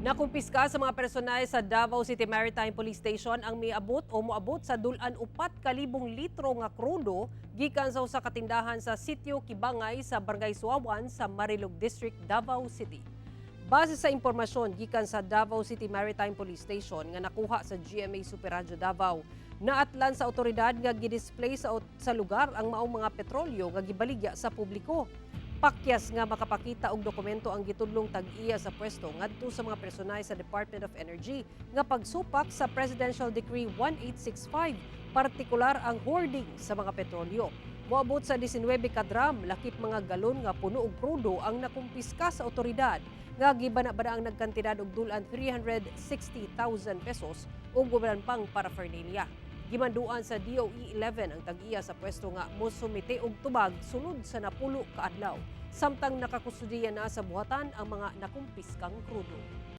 Nakumpiska sa mga personay sa Davao City Maritime Police Station ang miabot o moabot sa dul-an 4,000 litro nga krudo gikan sa usa ka tindahan sa Sitio Kibangay sa Barangay Suawan sa Marilog District, Davao City. Base sa impormasyon gikan sa Davao City Maritime Police Station nga nakuha sa GMA Super Radyo Davao, naatlan sa otoridad nga gidisplay sa lugar ang maong mga petrolyo nga gibaligya sa publiko. Pakyas nga makapakita og dokumento ang gitudlong tag-iya sa pwesto ngadto sa mga personay sa Department of Energy nga pagsupak sa Presidential Decree 1865, partikular ang hoarding sa mga petrolyo. Moabot sa 19 ka drum lakip mga galon nga puno og krudo ang nakumpiska sa otoridad nga gibana-bana ang nagkantidad og dul-an 360,000 pesos ug uban pang paraphernalia. Gimanduan sa DOE 11 ang tag-iya sa pwesto nga mosumite og tubag sulod sa 10 ka adlaw. Samtang nakakustudiya na sa buhatan ang mga nakumpiskang krudo.